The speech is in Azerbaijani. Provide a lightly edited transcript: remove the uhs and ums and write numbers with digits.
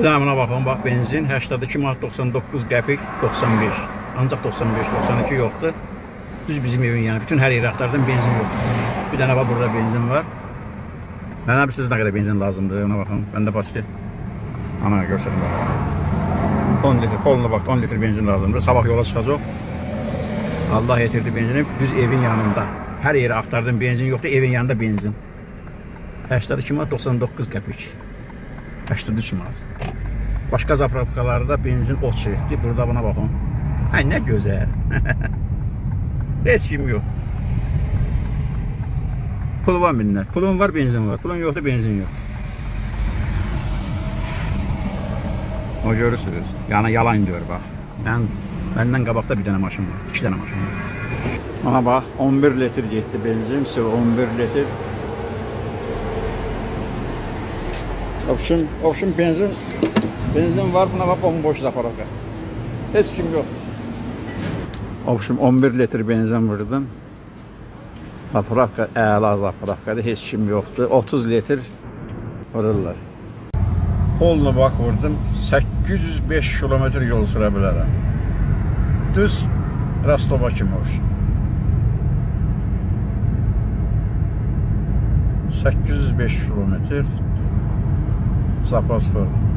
Bir dənə buna baxın, bax benzin 82 manat 99 qəpik 95. Ancaq 95, 92 yoxdur. Düz bizim evin yəni bütün hər yerə axtardım benzin yoxdur. Bir dənə bax burada benzin var. Mənə bir siz nə qədər benzin lazımdır ona baxın. Məndə başqa. Ana göstərim bax. 10 litr, koluna bax 10 litr benzin lazımdır. Sabah yola çıxacaq. Allah yetirdi benzini düz evin yanında. Hər yerə axtardım benzin yoxdur, evin yanında benzin. 82 manat 99 qəpik. 83 manat. Başqa zapravkalarda benzin 37. Burada buna baxın. Ay nə gözəl. Heç kim yox. Pul var minnət. Pulun var, benzin var. Pulun yoxdur, benzin yox. O görürsünüz. Yəni yalan deyir bax. Mən məndən qabaqda bir dənə maşın var. 2 dənə maşın var. Ona bax, 11 litr getdi benzin, su 11 litr. Opşum benzin var, buna bax bomboş zapravka. Heç kim yox. Opşum 11 litr benzin vurdum. Zapravka əla zapravkadır, heç kim yoxdur. 30 litr vururlar. Polnu bak vurdum. 805 kilometr yol sürə bilərəm. Düz Rostova kimi olsun. 805 kilometr zapas vurdum.